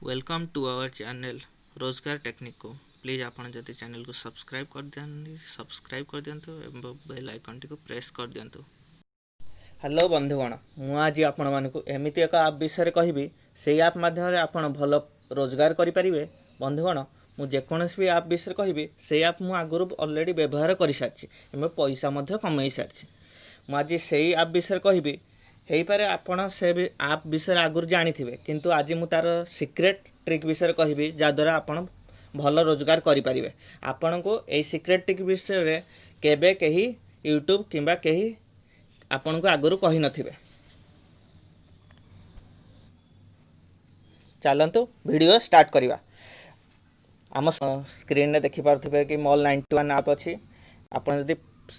Welcome to our channel ରୋଜଗାର ଟେକ୍ନିକକୁ। Please ଆପଣ ଯଦି ଚ୍ୟାନେଲକୁ ସବସ୍କ୍ରାଇବ୍ କରିଦିଅନ୍ତି, ସବସ୍କ୍ରାଇବ୍ କରିଦିଅନ୍ତୁ ଏବଂ ବେଲ୍ ଆଇକନ୍ଟିକୁ ପ୍ରେସ୍ କରିଦିଅନ୍ତୁ। ହ୍ୟାଲୋ ବନ୍ଧୁଗଣ, ମୁଁ ଆଜି ଆପଣମାନଙ୍କୁ ଏମିତି ଏକ ଆପ୍ ବିଷୟରେ କହିବି, ସେଇ ଆପ୍ ମାଧ୍ୟମରେ ଆପଣ ଭଲ ରୋଜଗାର କରିପାରିବେ। ବନ୍ଧୁଗଣ, ମୁଁ ଯେକୌଣସି ବି ଆପ୍ ବିଷୟରେ କହିବି, ସେଇ ଆପ୍ ମୁଁ ଆଗରୁ ଅଲରେଡ଼ି ବ୍ୟବହାର କରିସାରିଛି ଏବଂ ପଇସା ମଧ୍ୟ କମେଇ ସାରିଛି। ମୁଁ ଆଜି ସେଇ ଆପ୍ ବିଷୟରେ କହିବି। ହେଇପାରେ ଆପଣ ସେ ବି ଆପ୍ ବିଷୟରେ ଆଗରୁ ଜାଣିଥିବେ, କିନ୍ତୁ ଆଜି ମୁଁ ତା'ର ସିକ୍ରେଟ୍ ଟ୍ରିକ୍ ବିଷୟରେ କହିବି, ଯାହାଦ୍ୱାରା ଆପଣ ଭଲ ରୋଜଗାର କରିପାରିବେ। ଆପଣଙ୍କୁ ଏଇ ସିକ୍ରେଟ୍ ଟ୍ରିକ୍ ବିଷୟରେ କେବେ କେହି ୟୁଟ୍ୟୁବ୍ କିମ୍ବା କେହି ଆପଣଙ୍କୁ ଆଗରୁ କହିନଥିବେ। ଚାଲନ୍ତୁ ଭିଡ଼ିଓ ଷ୍ଟାର୍ଟ କରିବା। ଆମ ସ୍କ୍ରିନ୍ରେ ଦେଖିପାରୁଥିବେ କି ମଲ୍ 91 ଆପ୍ ଅଛି। ଆପଣ ଯଦି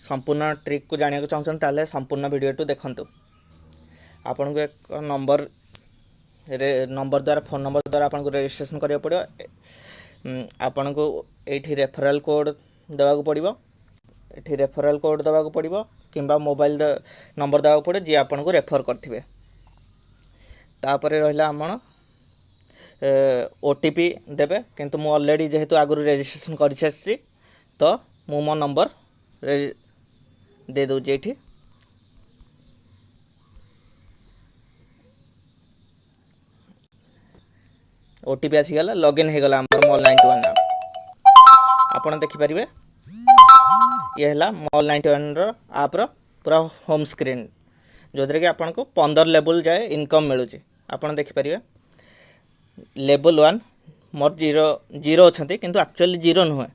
ସମ୍ପୂର୍ଣ୍ଣ ଟ୍ରିକ୍କୁ ଜାଣିବାକୁ ଚାହୁଁଛନ୍ତି, ତାହେଲେ ସମ୍ପୂର୍ଣ୍ଣ ଭିଡ଼ିଓଟି ଦେଖନ୍ତୁ। ଆପଣଙ୍କୁ ଏକ ନମ୍ବର ନମ୍ବର ଦ୍ୱାରା, ଫୋନ୍ ନମ୍ବର ଦ୍ୱାରା ଆପଣଙ୍କୁ ରେଜିଷ୍ଟ୍ରେସନ୍ କରିବାକୁ ପଡ଼ିବ। ଆପଣଙ୍କୁ ଏଇଠି ରେଫରାଲ୍ କୋଡ଼୍ ଦେବାକୁ ପଡ଼ିବ, ଏଠି ରେଫରାଲ୍ କୋଡ଼୍ ଦେବାକୁ ପଡ଼ିବ କିମ୍ବା ମୋବାଇଲ୍ ନମ୍ବର ଦେବାକୁ ପଡ଼ିବ, ଯିଏ ଆପଣଙ୍କୁ ରେଫର୍ କରିଥିବେ। ତାପରେ ରହିଲା ଆପଣ OTP ଦେବେ, କିନ୍ତୁ ମୁଁ ଅଲରେଡ଼ି ଯେହେତୁ ଆଗରୁ ରେଜିଷ୍ଟ୍ରେସନ୍ କରିସାରିଛି, ତ ମୁଁ ମୋ ନମ୍ବର ଦେଇଦେଉଛି। ଏଇଠି OTP ଆସିଗଲା, ଲଗ୍ଇନ୍ ହେଇଗଲା ଆମର ମଲ୍ 91 ଆପ୍। ଆପଣ ଦେଖିପାରିବେ, ଇଏ ହେଲା ମଲ୍ 91ର ଆପ୍ର ପୁରା ହୋମ୍ ସ୍କ୍ରିନ୍, ଯେଉଁଥିରେ କି ଆପଣଙ୍କୁ 15 ଲେବୁଲ୍ ଯାଏ ଇନକମ୍ ମିଳୁଛି। ଆପଣ ଦେଖିପାରିବେ ଲେବୁଲ୍ 1 ମୋର 0 0 ଅଛନ୍ତି, କିନ୍ତୁ ଆକ୍ଚୁଆଲି 0 ନୁହେଁ।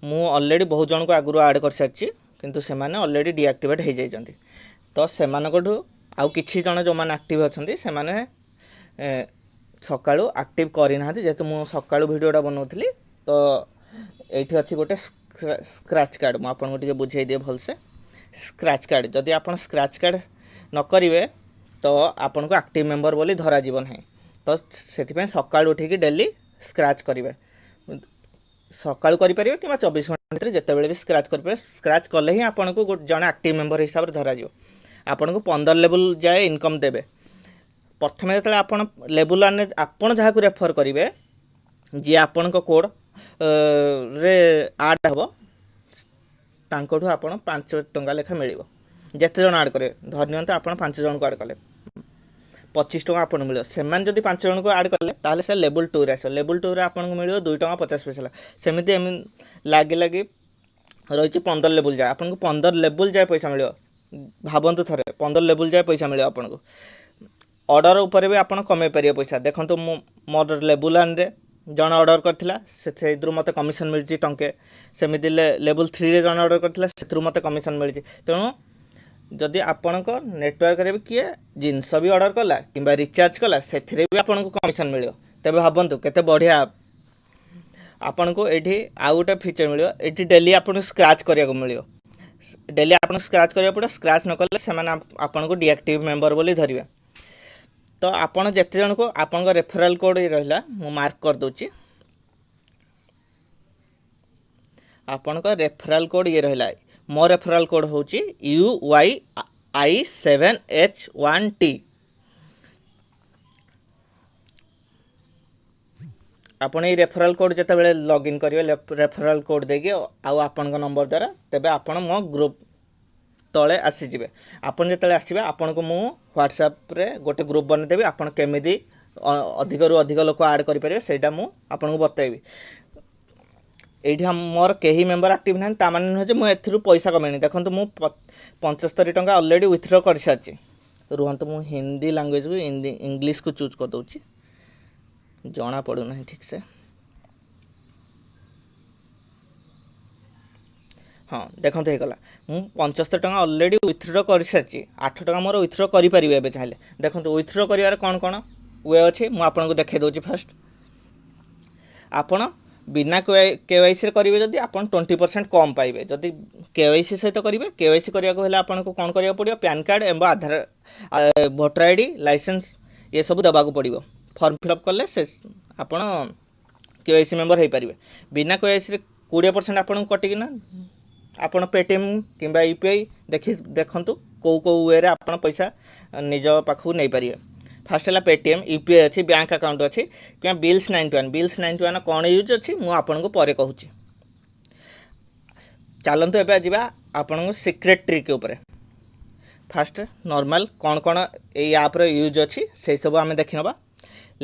ମୁଁ ଅଲରେଡ଼ି ବହୁତ ଜଣଙ୍କୁ ଆଗରୁ ଆଡ଼୍ କରିସାରିଛି, କିନ୍ତୁ ସେମାନେ ଅଲରେଡ଼ି ଡିଆକ୍ଟିଭେଟ୍ ହେଇଯାଇଛନ୍ତି। ତ ସେମାନଙ୍କଠୁ ଆଉ କିଛି ଜଣ ଯେଉଁମାନେ ଆକ୍ଟିଭ୍ ଅଛନ୍ତି, ସେମାନେ ସକାଳୁ ଆକ୍ଟିଭ୍ କରିନାହାନ୍ତି, ଯେହେତୁ ମୁଁ ସକାଳୁ ଭିଡ଼ିଓଟା ବନାଉଥିଲି। ତ ଏଇଠି ଅଛି ଗୋଟେ ସ୍କ୍ରାଚ୍ କାର୍ଡ଼, ମୁଁ ଆପଣଙ୍କୁ ଟିକେ ବୁଝେଇ ଦିଏ ଭଲସେ। ସ୍କ୍ରାଚ୍ କାର୍ଡ଼, ଯଦି ଆପଣ ସ୍କ୍ରାଚ୍ କାର୍ଡ଼ ନ କରିବେ ତ ଆପଣଙ୍କୁ ଆକ୍ଟିଭ୍ ମେମ୍ବର ବୋଲି ଧରାଯିବ ନାହିଁ। ତ ସେଥିପାଇଁ ସକାଳୁ ଉଠିକି ଡେଲି ସ୍କ୍ରାଚ୍ କରିବେ। ସକାଳୁ କରିପାରିବେ କିମ୍ବା 24 ଘଣ୍ଟା ଭିତରେ ଯେତେବେଳେ ବି ସ୍କ୍ରାଚ୍ କରିପାରିବେ। ସ୍କ୍ରାଚ୍ କଲେ ହିଁ ଆପଣଙ୍କୁ ଜଣେ ଆକ୍ଟିଭ୍ ମେମ୍ବର ହିସାବରେ ଧରାଯିବ। ଆପଣଙ୍କୁ 15 ଲେବୁଲ୍ ଯାଏ ଇନକମ୍ ଦେବେ। ପ୍ରଥମେ ଯେତେବେଳେ ଆପଣ ଲେବୁଲ୍ 1ରେ ଆପଣ ଯାହାକୁ ରେଫର୍ କରିବେ, ଯିଏ ଆପଣଙ୍କ କୋଡ଼୍ ରେ ଆଡ଼୍ ହେବ, ତାଙ୍କଠୁ ଆପଣ 5 ଟଙ୍କା ଲେଖା ମିଳିବ। ଯେତେ ଜଣ ଆଡ଼୍ କରିବେ, ଧରି ନିଅନ୍ତୁ ଆପଣ 5 ଜଣଙ୍କୁ ଆଡ଼୍ କଲେ, 25 ଟଙ୍କା ଆପଣଙ୍କୁ ମିଳିବ। ସେମାନେ ଯଦି 5 ଜଣଙ୍କୁ ଆଡ଼୍ କଲେ, ତାହେଲେ ସେ ଲେବୁଲ୍ 2ରେ ଆସିବ। ଲେବୁଲ୍ 2ରେ ଆପଣଙ୍କୁ ମିଳିବ 2 ଟଙ୍କା 50 ପଇସା। ସେମିତି ଏମିତି ଲାଗି ଲାଗି ରହିଛି 15 ଲେବୁଲ୍ ଯାଏ। ଆପଣଙ୍କୁ 15 ଲେବୁଲ୍ ଯାଏ ପଇସା ମିଳିବ। ଭାବନ୍ତୁ ଥରେ, 15 ଲେବୁଲ୍ ଯାଏ ପଇସା ମିଳିବ ଆପଣଙ୍କୁ। ଅର୍ଡ଼ର ଉପରେ ବି ଆପଣ କମେଇ ପାରିବେ ପଇସା। ଦେଖନ୍ତୁ, ମୁଁ ମୋର ଲେବୁଲ୍ 1ରେ ଜଣେ ଅର୍ଡ଼ର କରିଥିଲା, ସେଇଥିରୁ ମୋତେ କମିଶନ୍ ମିଳିଛି ଟଙ୍କେ। ସେମିତି ଲେବୁଲ୍ 3ରେ ଜଣେ ଅର୍ଡ଼ର କରିଥିଲା, ସେଥିରୁ ମୋତେ କମିଶନ୍ ମିଳିଛି। ତେଣୁ ଯଦି ଆପଣଙ୍କ ନେଟୱାର୍କରେ ବି କିଏ ଜିନିଷ ବି ଅର୍ଡ଼ର କଲା କିମ୍ବା ରିଚାର୍ଜ କଲା, ସେଥିରେ ବି ଆପଣଙ୍କୁ କମିଶନ୍ ମିଳିବ। ତେବେ ଭାବନ୍ତୁ କେତେ ବଢ଼ିଆ ଆପ୍। ଆପଣଙ୍କୁ ଏଇଠି ଆଉ ଗୋଟେ ଫିଚର୍ ମିଳିବ। ଏଇଠି ଡେଲି ଆପଣଙ୍କୁ ସ୍କ୍ରାଚ୍ କରିବାକୁ ମିଳିବ। ଡେଲି ଆପଣଙ୍କୁ ସ୍କ୍ରାଚ୍ କରିବାକୁ ପଡ଼ିବ। ସ୍କ୍ରାଚ୍ ନ କଲେ ସେମାନେ ଆପଣଙ୍କୁ ଡିଆକ୍ଟିଭ୍ ମେମ୍ବର ବୋଲି ଧରିବେ। ତ ଆପଣ ଯେତେ ଜଣକୁ ଆପଣଙ୍କ ରେଫରାଲ୍ କୋଡ଼୍ ରହିଲା, ମୁଁ ମାର୍କ କରିଦେଉଛି। ଆପଣଙ୍କ ରେଫରାଲ୍ କୋଡ଼୍ ଇଏ ରହିଲା। ମୋ ରେଫରାଲ୍ କୋଡ଼୍ ହେଉଛି UYI7H1T। ଆପଣ ଏଇ ରେଫରାଲ୍ କୋଡ଼୍ ଯେତେବେଳେ ଲଗ୍ଇନ୍ କରିବେ ରେଫରାଲ୍ କୋଡ଼୍ ଦେଇକି ଆଉ ଆପଣଙ୍କ ନମ୍ବର ଦ୍ୱାରା, ତେବେ ଆପଣ ମୋ ଗ୍ରୁପ୍ ତଳେ ଆସିଯିବେ। ଆପଣ ଯେତେବେଳେ ଆସିବେ, ଆପଣଙ୍କୁ ମୁଁ ହ୍ୱାଟ୍ସଆପ୍ରେ ଗୋଟେ ଗ୍ରୁପ୍ ବନେଇଦେବି। ଆପଣ କେମିତି ଅଧିକରୁ ଅଧିକ ଲୋକ ଆଡ଼୍ କରିପାରିବେ, ସେଇଟା ମୁଁ ଆପଣଙ୍କୁ ବତେଇବି। ଏଇଠି ମୋର କେହି ମେମ୍ବର ଆକ୍ଟିଭ୍ ନାହାନ୍ତି, ତା ମାନେ ନୁହେଁ ଯେ ମୁଁ ଏଥିରୁ ପଇସା କମେଇନି। ଦେଖନ୍ତୁ, ମୁଁ 75 ଟଙ୍କା ଅଲରେଡ଼ି ୱିଥଡ୍ର କରିସାରିଛି। ରୁହନ୍ତୁ, ମୁଁ ହିନ୍ଦୀ ଲାଙ୍ଗୁଏଜକୁ ଇଂଲିଶକୁ ଚୁଜ୍ କରିଦେଉଛି, ଜଣା ପଡ଼ୁନାହିଁ ଠିକ୍ସେ। ହଁ, ଦେଖନ୍ତୁ, ହେଇଗଲା। ମୁଁ 75 ଟଙ୍କା ଅଲରେଡ଼ି ୱିଥଡ୍ର କରିସାରିଛି। 8 ଟଙ୍କା ମୋର ୱିଥଡ୍ର କରିପାରିବି ଏବେ ଚାହିଁଲେ। ଦେଖନ୍ତୁ, ୱିଥଡ୍ର କରିବାର କ'ଣ କ'ଣ we ଅଛି, ମୁଁ ଆପଣଙ୍କୁ ଦେଖାଇ ଦେଉଛି। ଫାର୍ଷ୍ଟ, ଆପଣ ବିନା କେୱାଇସିରେ କରିବେ ଯଦି, ଆପଣ 20% କମ୍ ପାଇବେ ଯଦି କେୱାଇସି ସହିତ କରିବେ। କେୱାଇସି କରିବାକୁ ହେଲେ ଆପଣଙ୍କୁ କ'ଣ କରିବାକୁ ପଡ଼ିବ? ପ୍ୟାନ୍ କାର୍ଡ଼ ଏବଂ ଆଧାର, ଭୋଟର ID, licence ଏସବୁ ଦେବାକୁ ପଡ଼ିବ। ଫର୍ମ ଫିଲ୍ଅପ୍ କଲେ ସେ ଆପଣ କେୱାଇସି ମେମ୍ବର ହେଇପାରିବେ। ବିନା କେୱାଇସିରେ 20% ଆପଣଙ୍କୁ କଟିକିନା ଆପଣ ପେଟିଏମ୍ କିମ୍ବା UPI ଦେଖି ଦେଖନ୍ତୁ କେଉଁ କେଉଁ ୱେରେ ଆପଣ ପଇସା ନିଜ ପାଖକୁ ନେଇପାରିବେ। ଫାର୍ଷ୍ଟ ହେଲା ପେଟିଏମ୍, ୟୁପିଆଇ ଅଛି, ବ୍ୟାଙ୍କ ଆକାଉଣ୍ଟ ଅଛି କିମ୍ବା ବିଲ୍ସ 91। ବିଲ୍ସ 91 କ'ଣ ୟୁଜ୍ ଅଛି, ମୁଁ ଆପଣଙ୍କୁ ପରେ କହୁଛି। ଚାଲନ୍ତୁ, ଏବେ ଯିବା ଆପଣଙ୍କୁ ସିକ୍ରେଟ୍ ଟ୍ରିକ୍ ଉପରେ। ଫାର୍ଷ୍ଟ ନର୍ମାଲ କ'ଣ କ'ଣ ଏଇ ଆପ୍ର ୟୁଜ୍ ଅଛି, ସେସବୁ ଆମେ ଦେଖିନେବା।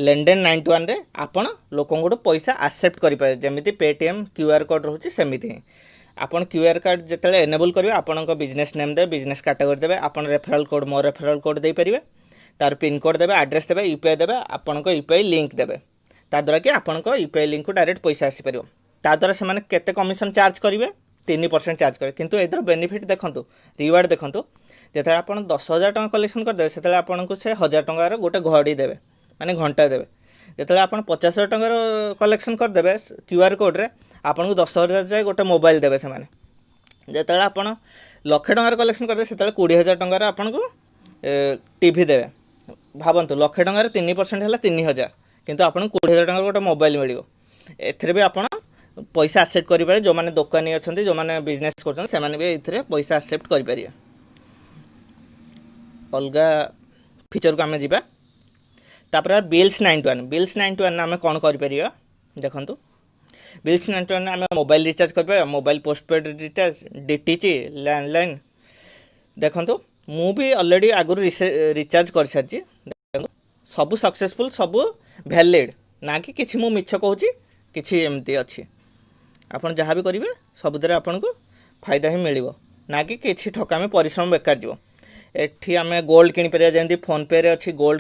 ଲେନଦେନ 91ରେ ଆପଣ ଲୋକଙ୍କଠୁ ପଇସା ଆକ୍ସେପ୍ଟ କରିପାରିବେ। ଯେମିତି ପେଟିଏମ୍ କ୍ୟୁଆର୍ କୋଡ଼୍ ରହୁଛି, ସେମିତି ହିଁ ଆପଣ କ୍ୟୁଆର୍ କାର୍ଡ଼ ଯେତେବେଳେ ଏନେବୁଲ୍ କରିବେ, ଆପଣଙ୍କ ବିଜନେସ୍ ନେମ୍ ଦେବେ, ବିଜନେସ୍ କାଟାଗୋରୀ ଦେବେ, ଆପଣ ରେଫରାଲ୍ କୋଡ଼୍, ମୋ ରେଫରାଲ୍ କୋଡ଼୍ ଦେଇପାରିବେ, ତାର ପିନ୍କୋଡ଼୍ ଦେବେ, ଆଡ୍ରେସ୍ ଦେବେ, ୟୁପିଆଇ ଦେବେ, ଆପଣଙ୍କ ୟୁପିଆଇ ଲିଙ୍କ୍ ଦେବେ, ତାଦ୍ୱାରା କି ଆପଣଙ୍କ ୟୁପିଆଇ ଲିଙ୍କ୍କୁ ଡାଇରେକ୍ଟ ପଇସା ଆସିପାରିବ। ତାଦ୍ୱାରା ସେମାନେ କେତେ କମିଶନ୍ ଚାର୍ଜ କରିବେ? 3% ଚାର୍ଜ କରିବେ। କିନ୍ତୁ ଏଥିର ବେନିଫିଟ୍ ଦେଖନ୍ତୁ, ରିୱାର୍ଡ଼ ଦେଖନ୍ତୁ। ଯେତେବେଳେ ଆପଣ 10,000 ଟଙ୍କା କଲେକ୍ସନ୍ କରିଦେବେ, ସେତେବେଳେ ଆପଣଙ୍କୁ ସେ 1000 ଟଙ୍କାର ଗୋଟେ ଘଡ଼ି ଦେବେ, ମାନେ ଘଣ୍ଟା ଦେବେ। ଯେତେବେଳେ ଆପଣ 50,000 ଟଙ୍କାର କଲେକ୍ସନ୍ କରିଦେବେ କ୍ୟୁଆର୍ କୋଡ଼୍ରେ, ଆପଣଙ୍କୁ 10,000 ଯାଏ ଗୋଟେ ମୋବାଇଲ୍ ଦେବେ ସେମାନେ। ଯେତେବେଳେ ଆପଣ ଲକ୍ଷେ ଟଙ୍କାର କଲେକ୍ସନ୍ କରିଦେବେ, ସେତେବେଳେ 20,000 ଟଙ୍କାର ଆପଣଙ୍କୁ ଟିଭି ଦେବେ। ଭାବନ୍ତୁ, ଲକ୍ଷେ ଟଙ୍କାରେ 3% ହେଲା 3,000, କିନ୍ତୁ ଆପଣଙ୍କୁ 20,000 ଟଙ୍କାର ଗୋଟେ ମୋବାଇଲ୍ ମିଳିବ। ଏଥିରେ ବି ଆପଣ ପଇସା ଆକ୍ସେପ୍ଟ କରିପାରିବେ। ଯେଉଁମାନେ ଦୋକାନୀ ଅଛନ୍ତି, ଯେଉଁମାନେ ବିଜନେସ୍ କରୁଛନ୍ତି, ସେମାନେ ବି ଏଥିରେ ପଇସା ଆକ୍ସେପ୍ଟ କରିପାରିବେ। ଅଲଗା ଫିଚର୍କୁ ଆମେ ଯିବା। ତାପରେ ବିଲ୍ସ 91। ବିଲ୍ସ 91 ଆମେ କ'ଣ କରିପାରିବା ଦେଖନ୍ତୁ। ବିଲ୍ସ 91 ଆମେ ମୋବାଇଲ୍ ରିଚାର୍ଜ କରିପାରିବା, mobile postpaid recharge, DTH, landline. ଦେଖନ୍ତୁ, ମୁଁ ବି ଅଲରେଡ଼ି ଆଗରୁ ରିଚାର୍ଜ କରିସାରିଛି। ଦେଖନ୍ତୁ, ସବୁ ସକ୍ସେସଫୁଲ୍, ସବୁ ଭ୍ୟାଲିଡ଼। ନା କି କିଛି ମୁଁ ମିଛ କହୁଛି, କିଛି ଏମିତି ଅଛି। ଆପଣ ଯାହା ବି କରିବେ, ସବୁଥିରେ ଆପଣଙ୍କୁ ଫାଇଦା ହିଁ ମିଳିବ, ନା କି କିଛି ଠକାମି, ପରିଶ୍ରମ ବେକାର ଯିବ। ଏଠି ଆମେ ଗୋଲ୍ଡ କିଣିପାରିବା। ଯେମିତି ଫୋନ୍ପେରେ ଅଛି, ଗୋଲ୍ଡ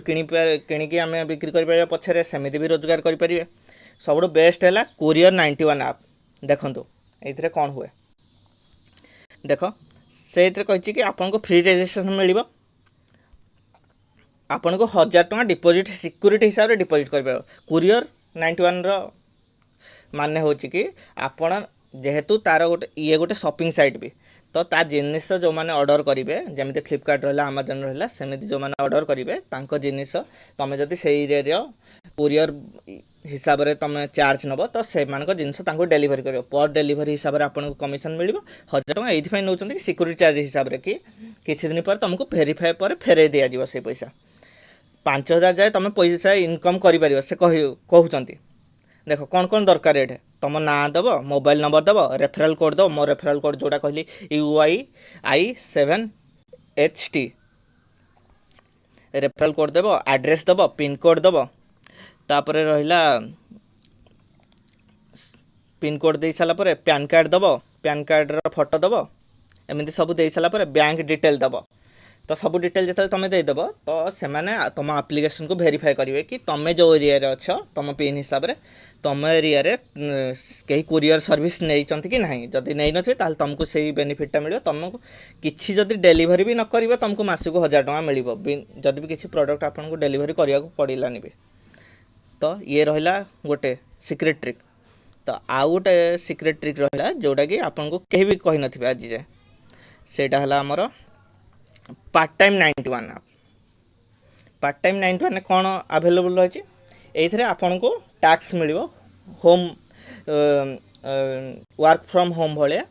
କିଣିକି ଆମେ ବିକ୍ରି କରିପାରିବା ପଛରେ, ସେମିତି ବି ରୋଜଗାର କରିପାରିବେ। ସବୁଠୁ ବେଷ୍ଟ ହେଲା କୋରିଅର 91 ଆପ୍। ଦେଖନ୍ତୁ, ଏଇଥିରେ କ'ଣ ହୁଏ ଦେଖ। ସେଇଥିରେ କହିଛି କି ଆପଣଙ୍କୁ ଫ୍ରି ରେଜିଷ୍ଟ୍ରେସନ୍ ମିଳିବ, ଆପଣଙ୍କୁ 1000 ଟଙ୍କା ଡିପୋଜିଟ୍ ସିକ୍ୟୁରିଟି ହିସାବରେ ଡିପୋଜିଟ୍ କରିପାରିବ। କୋରିଅର 91ର ମାନେ ହେଉଛି କି ଆପଣ ଯେହେତୁ ତାର ଗୋଟେ ଇଏ ଗୋଟେ ସପିଂ ସାଇଟ୍ ବି, ତ ତା ଜିନିଷ ଯେଉଁମାନେ ଅର୍ଡ଼ର କରିବେ, ଯେମିତି ଫ୍ଲିପକାର୍ଟ ରହିଲା, ଆମାଜନ୍ ରହିଲା, ସେମିତି ଯେଉଁମାନେ ଅର୍ଡ଼ର କରିବେ ତାଙ୍କ ଜିନିଷ, ତୁମେ ଯଦି ସେଇ ଏରିଆର କୋରିଅର ହିସାବରେ ତୁମେ ଚାର୍ଜ ନେବ, ତ ସେମାନଙ୍କ ଜିନିଷ ତାଙ୍କୁ ଡେଲିଭରି କରିବ। ପର୍ ଡେଲିଭରି ହିସାବରେ ଆପଣଙ୍କୁ କମିଶନ୍ ମିଳିବ। 1000 ଟଙ୍କା ଏଇଥିପାଇଁ ନେଉଛନ୍ତି କି ସିକ୍ୟୁରିଟି ଚାର୍ଜ ହିସାବରେ କି କିଛି ଦିନ ପରେ ତୁମକୁ ଭେରିଫାଏ ପରେ ଫେରାଇ ଦିଆଯିବ ସେଇ ପଇସା। 5000 ଯାଏ ତୁମେ ପଇସା ଇନକମ୍ କରିପାରିବ, ସେ କହୁଛନ୍ତି। ଦେଖ, କ'ଣ କ'ଣ ଦରକାର ଏଠି। ତୁମ ନାଁ ଦେବ, ମୋବାଇଲ୍ ନମ୍ବର ଦେବ, ରେଫରାଲ୍ କୋଡ଼୍ ଦେବ। ମୋ ରେଫରାଲ୍ କୋଡ଼୍ ଯେଉଁଟା କହିଲି, UII7HT, referral code ଦେବ, ଆଡ୍ରେସ୍ ଦେବ, ପିନ୍କୋଡ଼୍ ଦେବ। ତାପରେ ରହିଲା, ପିନ୍କୋଡ଼୍ ଦେଇ ସାରିଲା ପରେ ପ୍ୟାନ୍ କାର୍ଡ଼ ଦେବ, ପ୍ୟାନ୍ କାର୍ଡ଼ର ଫଟୋ ଦେବ। ଏମିତି ସବୁ ଦେଇ ସାରିଲା ପରେ ବ୍ୟାଙ୍କ ଡିଟେଲ୍ ଦେବ। ତ ସବୁ ଡିଟେଲ୍ ଯେତେବେଳେ ତୁମେ ଦେଇଦେବ, ତ ସେମାନେ ତୁମ ଆପ୍ଲିକେସନକୁ ଭେରିଫାଏ କରିବେ କି ତୁମେ ଯେଉଁ ଏରିଆରେ ଅଛ, ତୁମ ପିନ୍ ହିସାବରେ ତୁମ ଏରିଆରେ କେହି କୋରିଅର ସର୍ଭିସ୍ ନେଇଛନ୍ତି କି ନାହିଁ। ଯଦି ନେଇନଥିବେ, ତାହେଲେ ତୁମକୁ ସେଇ ବେନିଫିଟ୍ଟା ମିଳିବ। ତୁମକୁ କିଛି ଯଦି ଡେଲିଭରି ବି ନ କରିବ, ତୁମକୁ ମାସକୁ 1000 ଟଙ୍କା ମିଳିବ, ଯଦି ବି କିଛି ପ୍ରଡ଼କ୍ଟ ଆପଣଙ୍କୁ ଡେଲିଭରି କରିବାକୁ ପଡ଼ିଲାନି ବି। ତ ଇଏ ରହିଲା ଗୋଟେ ସିକ୍ରେଟ୍ ଟ୍ରିକ୍। ତ ଆଉ ଗୋଟେ ସିକ୍ରେଟ୍ ଟ୍ରିକ୍ ରହିଲା, ଯେଉଁଟାକି ଆପଣଙ୍କୁ କେହି ବି କହିନଥିବେ ଆଜି ଯାଏ। ସେଇଟା ହେଲା ଆମର part time 91 app. Part time 91 କ'ଣ ଆଭେଲେବୁଲ୍ ରହିଛି? ଏଇଥିରେ ଆପଣଙ୍କୁ ଟାସ୍କ ମିଳିବ, ହୋମ୍ ୱାର୍କ ଫ୍ରମ୍ ହୋମ୍ ଭଳିଆ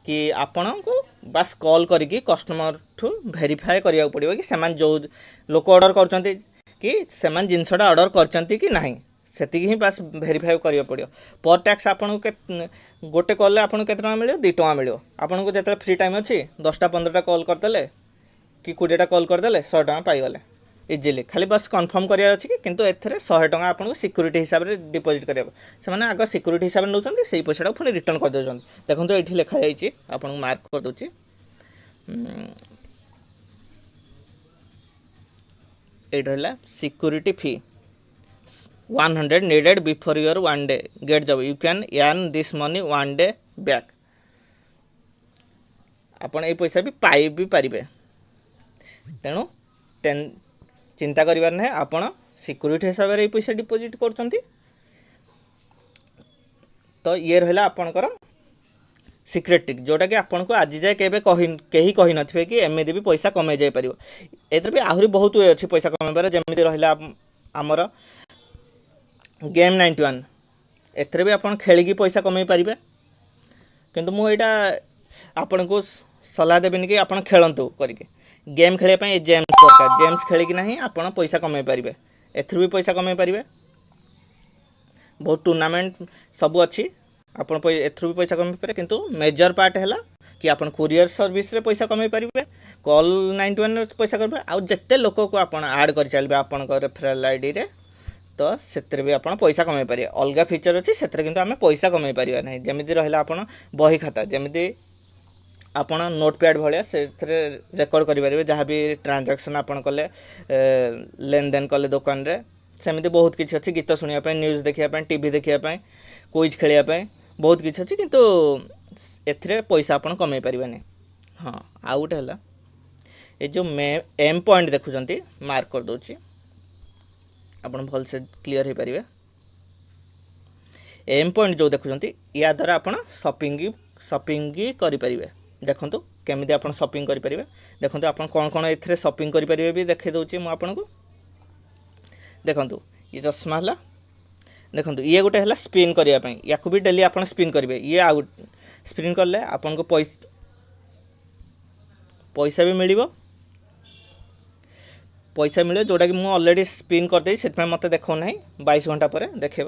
କି ଆପଣଙ୍କୁ ବାସ୍ କଲ୍ କରିକି କଷ୍ଟମରଠୁ ଭେରିଫାଏ କରିବାକୁ ପଡ଼ିବ କି ସେମାନେ ଯେଉଁ ଲୋକ ଅର୍ଡ଼ର କରୁଛନ୍ତି କି ସେମାନେ ଜିନିଷଟା ଅର୍ଡ଼ର କରିଛନ୍ତି କି ନାହିଁ। ସେତିକି ହିଁ ବାସ୍ ଭେରିଫାଏ କରିବାକୁ ପଡ଼ିବ। ପର୍ ଟାସ୍କ ଆପଣଙ୍କୁ ଗୋଟେ କଲ୍ରେ ଆପଣଙ୍କୁ କେତେ ଟଙ୍କା ମିଳିବ? 2 ଟଙ୍କା ମିଳିବ। ଆପଣଙ୍କୁ ଯେତେବେଳେ ଫ୍ରି ଟାଇମ୍ ଅଛି, 10ଟା 15ଟା କଲ୍ କରିଦେଲେ କି 20ଟା କଲ୍ କରିଦେଲେ, 100 ଟଙ୍କା ପାଇଗଲେ ଇଜିଲି। ଖାଲି ବାସ୍ କନଫର୍ମ କରିବାର ଅଛି କି। କିନ୍ତୁ ଏଥିରେ 100 ଟଙ୍କା ଆପଣଙ୍କୁ ସିକ୍ୟୁରିଟି ହିସାବରେ ଡିପୋଜିଟ୍ କରିବାକୁ, ସେମାନେ ଆଗ ସିକ୍ୟୁରିଟି ହିସାବରେ ନେଉଛନ୍ତି, ସେଇ ପଇସାଟାକୁ ପୁଣି ରିଟର୍ନ କରିଦେଉଛନ୍ତି। ଦେଖନ୍ତୁ, ଏଇଠି ଲେଖାଯାଇଛି, ଆପଣଙ୍କୁ ମାର୍କ କରିଦେଉଛି। ଏଇଠି ରହିଲା security fee 100 needed before your one day get job. You can earn this money one day back. ଆପଣ ଏଇ ପଇସା ବି ପାଇ ବି ପାରିବେ। ତେଣୁ ଚିନ୍ତା କରିବାର ନାହିଁ, ଆପଣ ସିକ୍ୟୁରିଟି ହିସାବରେ ଏଇ ପଇସା ଡିପୋଜିଟ୍ କରୁଛନ୍ତି। ତ ଇଏ ରହିଲା ଆପଣଙ୍କର ସିକ୍ରେଟ୍ ଟ୍ରିକ୍, ଯେଉଁଟାକି ଆପଣଙ୍କୁ ଆଜି ଯାଏ କେବେ କେହି କହିନଥିବେ କି ଏମିତି ବି ପଇସା କମେଇ ଯାଇପାରିବ। ଏଥିରେ ବି ଆହୁରି ବହୁତ we ଅଛି ପଇସା କମେଇବାର। ଯେମିତି ରହିଲା ଆମର ଗେମ୍ 91। ଏଥିରେ ବି ଆପଣ ଖେଳିକି ପଇସା କମେଇ ପାରିବେ। କିନ୍ତୁ ମୁଁ ଏଇଟା ଆପଣଙ୍କୁ ସଲାହ ଦେବିନି କି ଆପଣ ଖେଳନ୍ତୁ କରିକି। ଗେମ୍ ଖେଳିବା ପାଇଁ ଏ ଜେମ୍ସ ଦରକାର। ଜେମ୍ସ ଖେଳିକି ନାହିଁ ଆପଣ ପଇସା କମେଇ ପାରିବେ, ଏଥିରୁ ବି ପଇସା କମେଇ ପାରିବେ। ବହୁତ ଟୁର୍ଣ୍ଣାମେଣ୍ଟ ସବୁ ଅଛି, ଆପଣ ଏଥିରୁ ବି ପଇସା କମେଇ ପାରିବେ। କିନ୍ତୁ ମେଜର ପାର୍ଟ ହେଲା କି ଆପଣ କୁରିୟର ସର୍ଭିସରେ ପଇସା କମେଇ ପାରିବେ, କଲ୍ 91ରେ ପଇସା କରିବେ, ଆଉ ଯେତେ ଲୋକକୁ ଆପଣ ଆଡ଼୍ କରି ଚାଲିବେ ଆପଣଙ୍କ ରେଫରାଲ୍ ଆଇଡ଼ିରେ, ତ ସେଥିରେ ବି ଆପଣ ପଇସା କମେଇ ପାରିବେ। ଅଲଗା ଫିଚର୍ ଅଛି, ସେଥିରେ କିନ୍ତୁ ଆମେ ପଇସା କମେଇ ପାରିବା ନାହିଁ। ଯେମିତି ରହିଲା ଆପଣ ବହି ଖାତା, ଯେମିତି ଆପଣ ନୋଟ୍ ପ୍ୟାଡ଼୍ ଭଳିଆ ସେଥିରେ ରେକର୍ଡ଼ କରିପାରିବେ ଯାହା ବି ଟ୍ରାଞ୍ଜାକ୍ସନ୍ ଆପଣ କଲେ, ଲେନଦେନ କଲେ ଦୋକାନରେ। ସେମିତି ବହୁତ କିଛି ଅଛି, ଗୀତ ଶୁଣିବା ପାଇଁ, ନ୍ୟୁଜ୍ ଦେଖିବା ପାଇଁ, ଟିଭି ଦେଖିବା ପାଇଁ, କୁଇଜ୍ ଖେଳିବା ପାଇଁ ବହୁତ କିଛି ଅଛି, କିନ୍ତୁ ଏଥିରେ ପଇସା ଆପଣ କମେଇ ପାରିବେନି। ହଁ, ଆଉ ଗୋଟେ ହେଲା ଏ ଯେଉଁ ଏମ୍ ପଏଣ୍ଟ ଦେଖୁଛନ୍ତି, ମାର୍କ କରିଦେଉଛି, ଆପଣ ଭଲସେ କ୍ଲିଅର୍ ହେଇପାରିବେ। ଏମ୍ ପଏଣ୍ଟ ଯେଉଁ ଦେଖୁଛନ୍ତି, ୟା ଦ୍ୱାରା ଆପଣ ସପିଂ କରିପାରିବେ। ଦେଖନ୍ତୁ କେମିତି ଆପଣ ସପିଂ କରିପାରିବେ। ଦେଖନ୍ତୁ ଆପଣ କ'ଣ କ'ଣ ଏଥିରେ ସପିଂ କରିପାରିବେ ବି ଦେଖାଇ ଦେଉଛି ମୁଁ ଆପଣଙ୍କୁ। ଦେଖନ୍ତୁ ଇଏ ଚଷମା ହେଲା, ଦେଖନ୍ତୁ ଇଏ ଗୋଟେ ହେଲା ସ୍ପିନ୍ କରିବା ପାଇଁ, ୟାକୁ ବି ଡେଲି ଆପଣ ସ୍ପିନ୍ କରିବେ। ଇଏ ଆଉ ସ୍ପିନ୍ କଲେ ଆପଣଙ୍କୁ ପଇସା ବି ମିଳିବ, ପଇସା ମିଳିବ ଯେଉଁଟାକି ମୁଁ ଅଲରେଡ଼ି ସ୍ପିନ୍ କରିଦେଇଛି, ସେଥିପାଇଁ ମୋତେ ଦେଖାଉନାହିଁ, 22 ଘଣ୍ଟା ପରେ ଦେଖେଇବ।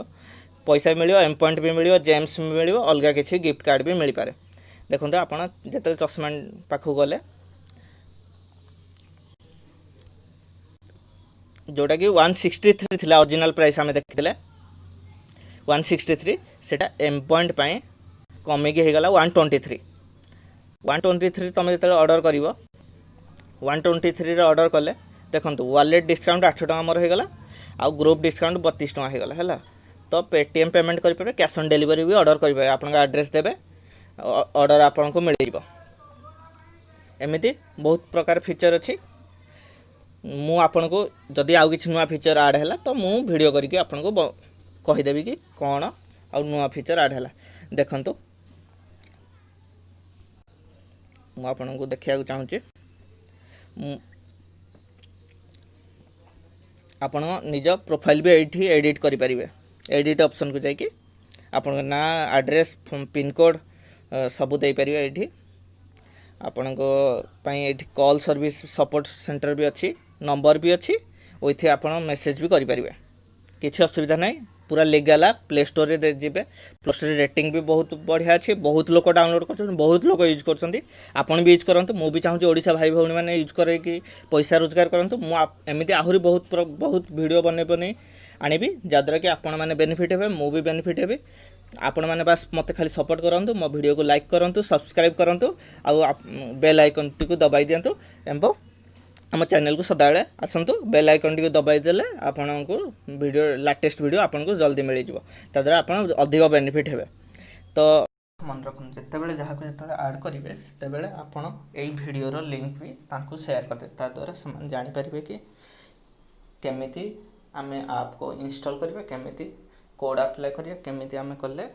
ପଇସା ବି ମିଳିବ, ଏମ୍ ପଏଣ୍ଟ ବି ମିଳିବ, ଜେମ୍ସ ବି ମିଳିବ, ଅଲଗା କିଛି ଗିଫ୍ଟ କାର୍ଡ଼ ବି ମିଳିପାରେ। ଦେଖନ୍ତୁ ଆପଣ ଯେତେବେଳେ ଚଷମା ପାଖକୁ ଗଲେ, ଯେଉଁଟାକି 163 ଥିଲା ଅରିଜିନାଲ୍ ପ୍ରାଇସ୍, ଆମେ ଦେଖିଥିଲେ 163, ସେଇଟା ଏମ୍ ପଏଣ୍ଟ ପାଇଁ କମିକି ହେଇଗଲା 123। 123 ତୁମେ ଯେତେବେଳେ ଅର୍ଡ଼ର କରିବ, 123ରେ ଅର୍ଡ଼ର କଲେ ଦେଖନ୍ତୁ ୱାଲେଟ୍ ଡିସକାଉଣ୍ଟ 8 ଟଙ୍କା ମୋର ହେଇଗଲା, ଆଉ ଗ୍ରୁପ୍ ଡିସକାଉଣ୍ଟ 32 ଟଙ୍କା ହେଇଗଲା। ହେଲା ତ ପେଟିଏମ୍ ପେମେଣ୍ଟ କରିପାରିବେ, cash on delivery B order କରିପାରିବେ। ଆପଣଙ୍କ ଆଡ୍ରେସ୍ ଦେବେ, ଅର୍ଡ଼ର ଆପଣଙ୍କୁ ମିଳିଯିବ। ଏମିତି ବହୁତ ପ୍ରକାର ଫିଚର୍ ଅଛି। ମୁଁ ଆପଣଙ୍କୁ ଯଦି ଆଉ କିଛି ନୂଆ ଫିଚର୍ ଆଡ଼୍ ହେଲା ତ ମୁଁ ଭିଡ଼ିଓ କରିକି ଆପଣଙ୍କୁ କହିଦେବି କି କ'ଣ ଆଉ ନୂଆ ଫିଚର୍ ଆଡ଼୍ ହେଲା। ଦେଖନ୍ତୁ ମୁଁ ଆପଣଙ୍କୁ ଦେଖିବାକୁ ଚାହୁଁଛି, ଆପଣ ନିଜ ପ୍ରୋଫାଇଲ୍ ବି ଏଇଠି ଏଡ଼ିଟ୍ କରିପାରିବେ। ଏଡ଼ିଟ୍ ଅପସନ୍କୁ ଯାଇକି ଆପଣଙ୍କ ନାଁ, ଆଡ୍ରେସ୍, ପିନ୍କୋଡ଼୍ ସବୁ ଦେଇପାରିବେ ଏଇଠି। ଆପଣଙ୍କ ପାଇଁ ଏଇଠି କଲ୍ ସର୍ଭିସ୍ ସପୋର୍ଟ ସେଣ୍ଟର ବି ଅଛି, ନମ୍ବର ବି ଅଛି, ୱିଥ୍ ଆପଣ ମେସେଜ୍ ବି କରିପାରିବେ, କିଛି ଅସୁବିଧା ନାହିଁ। ପୁରା ଲିଗାଲ୍ ଆପ୍, ପ୍ଲେ ଷ୍ଟୋରରେ ଯିବେ, ପ୍ଲେ ଷ୍ଟୋରରେ ରେଟିଂ ବି ବହୁତ ବଢ଼ିଆ ଅଛି, ବହୁତ ଲୋକ ଡାଉନଲୋଡ଼୍ କରୁଛନ୍ତି, ବହୁତ ଲୋକ ୟୁଜ୍ କରୁଛନ୍ତି। ଆପଣ ବି ୟୁଜ୍ କରନ୍ତୁ, ମୁଁ ବି ଚାହୁଁଛି ଓଡ଼ିଶା ଭାଇ ଭଉଣୀମାନେ ୟୁଜ୍ କରିକି ପଇସା ରୋଜଗାର କରନ୍ତୁ। ମୁଁ ଏମିତି ଆହୁରି ବହୁତ ବହୁତ ଭିଡ଼ିଓ ବନେଇ ବନେଇ ଆଣିବି, ଯାହାଦ୍ୱାରା କି ଆପଣମାନେ ବେନିଫିଟ୍ ହେବେ, ମୁଁ ବି ବେନିଫିଟ୍ ହେବି। ଆପଣମାନେ ବାସ୍ ମୋତେ ଖାଲି ସପୋର୍ଟ କରନ୍ତୁ, ମୋ ଭିଡ଼ିଓକୁ ଲାଇକ୍ କରନ୍ତୁ, ସବସ୍କ୍ରାଇବ୍ କରନ୍ତୁ, ଆଉ ବେଲ୍ ଆଇକନ୍ଟିକୁ ଦବାଇ ଦିଅନ୍ତୁ ଏବଂ ଆମ ଚ୍ୟାନେଲକୁ ସଦାବେଳେ ଆସନ୍ତୁ। ବେଲ୍ ଆଇକନ୍ଟିକୁ ଦବାଇ ଦେଲେ ଆପଣଙ୍କୁ ଭିଡ଼ିଓ, ଲାଟେଷ୍ଟ ଭିଡ଼ିଓ ଆପଣଙ୍କୁ ଜଲ୍ଦି ମିଳିଯିବ, ତାଦ୍ୱାରା ଆପଣ ଅଧିକ ବେନିଫିଟ୍ ହେବେ। ତ ମନେ ରଖନ୍ତୁ, ଯେତେବେଳେ ଯାହାକୁ ଯେତେବେଳେ ଆଡ଼୍ କରିବେ ସେତେବେଳେ ଆପଣ ଏଇ ଭିଡ଼ିଓର ଲିଙ୍କ୍ ବି ତାଙ୍କୁ ସେୟାର କରିଦେବେ, ତାଦ୍ୱାରା ସେମାନେ ଜାଣିପାରିବେ କି କେମିତି ଆମେ ଆପ୍କୁ ଇନଷ୍ଟଲ୍ କରିବା, କେମିତି କୋଡ଼୍ ଆପ୍ଲାଏ କରିବା, କେମିତି ଆମେ କଲେ,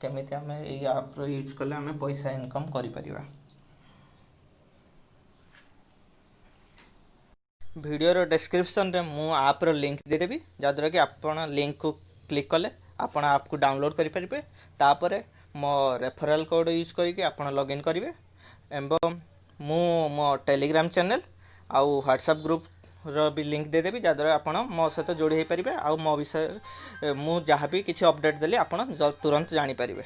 କେମିତି ଆମେ ଏଇ ଆପ୍ର ୟୁଜ୍ କଲେ ଆମେ ପଇସା ଇନକମ୍ କରିପାରିବା। ଭିଡ଼ିଓର ଡେସ୍କ୍ରିପସନ୍ରେ ମୁଁ ଆପ୍ର ଲିଙ୍କ୍ ଦେଇଦେବି, ଯାହାଦ୍ୱାରା କି ଆପଣ ଲିଙ୍କ୍କୁ କ୍ଲିକ୍ କଲେ ଆପଣ ଆପ୍କୁ ଡାଉନଲୋଡ଼୍ କରିପାରିବେ। ତାପରେ ମୋ ରେଫରାଲ୍ କୋଡ଼୍ ୟୁଜ୍ କରିକି ଆପଣ ଲଗ୍ଇନ୍ କରିବେ ଏବଂ ମୁଁ ମୋ ଟେଲିଗ୍ରାମ ଚ୍ୟାନେଲ୍ ଆଉ ହ୍ୱାଟ୍ସଆପ୍ ଗ୍ରୁପ୍ର ବି ଲିଙ୍କ୍ ଦେଇଦେବି, ଯାହାଦ୍ୱାରା ଆପଣ ମୋ ସହିତ ଯୋଡ଼ି ହୋଇପାରିବେ ଆଉ ମୋ ବିଷୟରେ ମୁଁ ଯାହା ବି କିଛି ଅପଡ଼େଟ୍ ଦେଲି ଆପଣ ତୁରନ୍ତ ଜାଣିପାରିବେ।